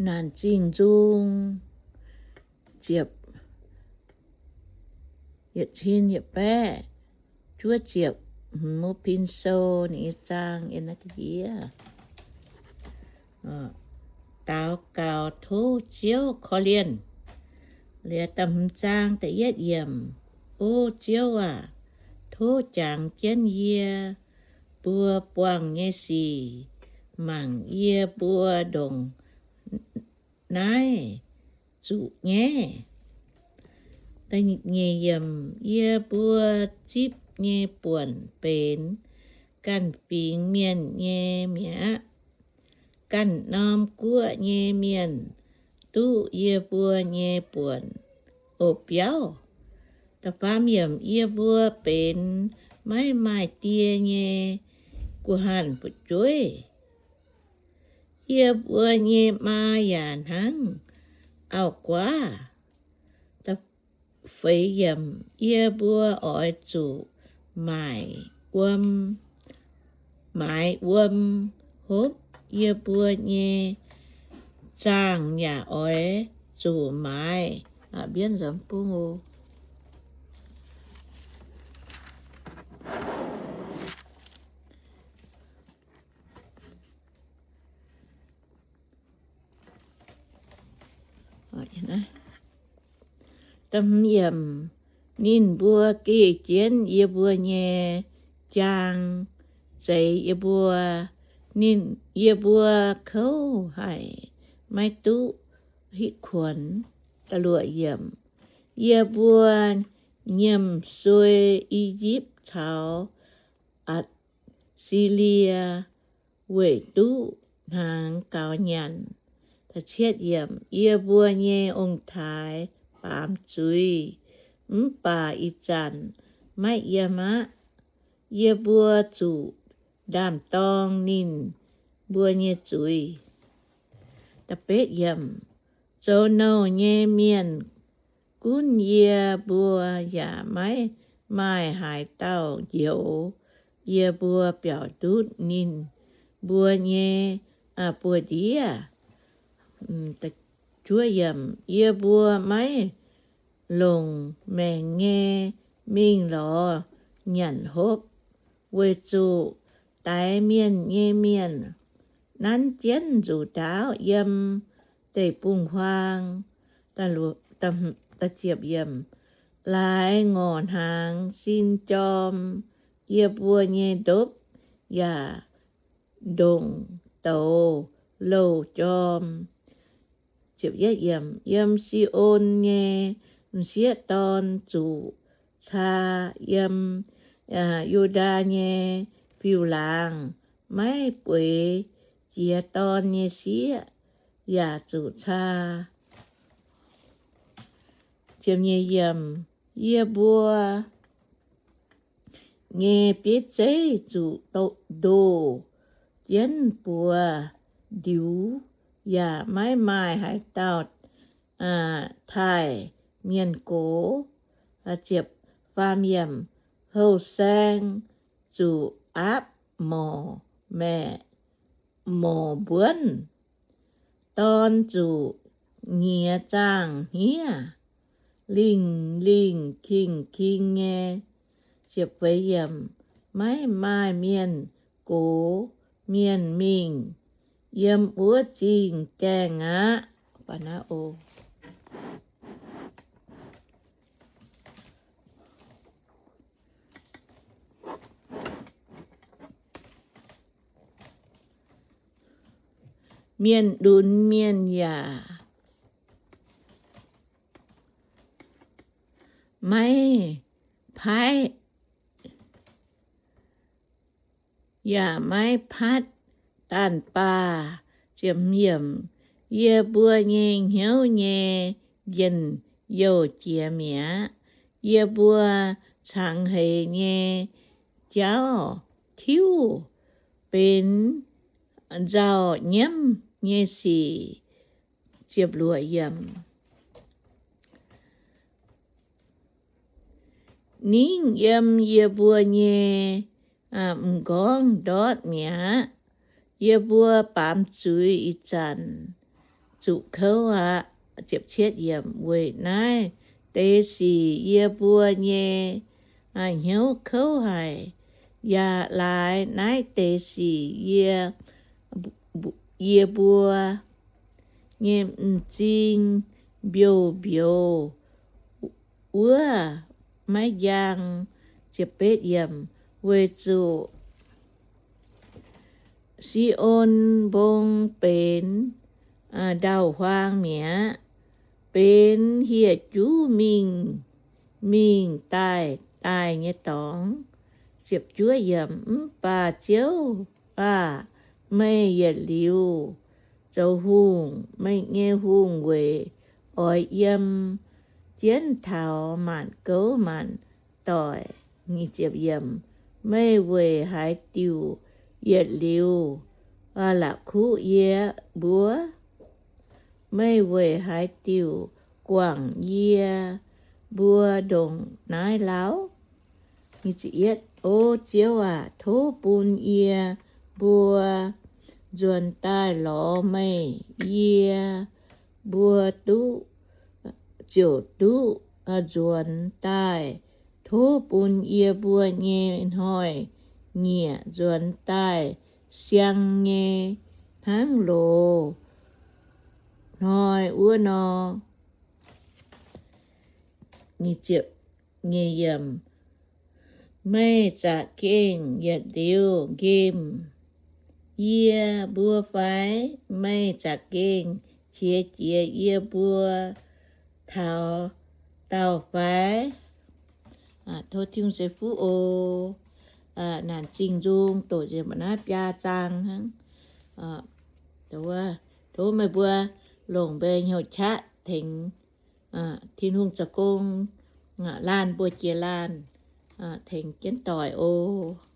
Naanc Zingh Nzung, ziepc, yietc cin yietc baeqv juov ziepc hmz, Mbuo Pin Sou ninh nyei zaang yiem naaiv da'ndiev. Daux gaux tov Ziouv korv-lienh. Liuz da'hmz zaang da'yietv yiemc. O Ziouv aac, tov jangx jienv yie mbuo buangh nyei sic, mangc yie mbuo ndongc naaiv zuqc nyaiv. Da'nyeic yiemc. Yie mbuo zipv nyei buonc benx ganh fingx mienh nyei mi'aqv. Ganh norm guoqv nyei mienh duqv yie mbuo nyei buonc oc biauv. Da'faam yiemc. Yie mbuo benx maiv maaih die nyei guh hanh fu'jueiv. Yie mbuo nyei maa yaac hnangv auv-guaav. Da'feix yiemc. Yie mbuo oix zuqc maaic wuom, maaiz wuom hopv. Yie mbuo nyei zaangh yaac oix zuqc maaiz, aa, mbienv nzamv bung o. Ninh mbuo geh jienv yie mbuo nyei jaang, zeix yie mbuo. Ninh, yie mbuo kouv haic, maiv duqv hitv kuonx. Da'luoqc yiemc. Yie mbuo nyiemc suei I^yipv caux Atc- silie weic duqv hnaangx gaux nyanc. Yie mbuo nyei ong-taaix baamz zuiz, mv baac ih zanc maiv yiem aqv. Yie mbuo zuqc ndaam-dorng ninh mbuo nyei zuiz. Zoux nouh nyei mienh gunv yie mbuo yaac maiv maaih haaix dauh njoux yie mbuo biaux ndutv ninh mbuo nyei buoz-ndiev. Yie mbuo maiv longc maengc nyei mingh lorz nyanc hopv, weic zuqc daix mienh nyei mienh nanv jienv nzuqc ndaauv yiem deic-bung-huaang. Laaix ngorc hnaangx sin jorm, yie mbuo nyei ndopv yaac ndongc douz louh jorm. Yiem Si^on nyei m'sieqv dorn zuqc caa, yiem Yu^ndaa nyei fiuv-laangz maiv bueix jiex dorn nyei sieqv yaac zuqc caa. Yie mbuo nyei bieiv zeiv zuqc ndoh jienv buoz ndiux, yaac maiv maaih haaix dauh taaih mienh gox. Houh saeng zuqc aapv morc maeqc morc mbuonv, dorn zuqc nyiex zaangh hniev, lingh lingh king king nyei. Maiv maaih mienh gox mienh mingh yiem wuov zingh gaengh aqv. Mienh lunx mienh yaac maiv paaiv, yaac maiv patv daanh baah. Yie mbuo nyei hnyouv nyei njien-youh jiex mi'aqv. Yie mbuo cangx heix nyei jauv tiuv benx nzauh nyiemv nyei sic. Ningv yiem yie mbuo nyei m'nqorngv ndortv mi'aqv. Yie mbuo baamz zuiz ih zanc zuqc kouv aqv. Weic naaiv deix sic yie mbuo nyei hnyouv kouv haic. Yaac laaix naaiv deix sic yie, yie mbuo nyei m'zing mbiouh mbiouz wuov maiv njang. Weic zuqc Si^on Mbong benx ndau-huaang mi'aqv, benx hieh juv mingh, mingh daaih daaih nyei dorngx. Mv baac Ziouv aah! Meih yietc liuz zoux hungh. Meih nyei hungh weic oix yiem jienv taux maanc gouv maanc doic. Meih weic haaix diuc yietc liuz la'kuqv yie mbuo? Meih weic haaix diuc guangc yie mbuo ndongc naaiv lauh? O Ziouv aac, tov bun yie mbuo nzuonx daaih lorz meih. Yie mbuo duqv, ziouc duqv nzuonx daaih. Tov bun yie mbuo nyei hnoi-nyieqc nzuonx daaih siang nyei hnangv loz hnoi wuov nor. Meih za'gengh yietc liuz nqemh yie mbuo fai? Meih za'gengh qiex jiez yie mbuo taux daauh fai? Tov Tin-Hungh ceix fuqv oc. Naanc zingh nzung doqc nzengc mbuo naaiv biaa zaang hnangv. Tov meih mbuo longc mbuo hnyouv qaqv tengx Tin-Hungh zoux gong, laanh mbuo jiex laanh, tengx jienv doic oc.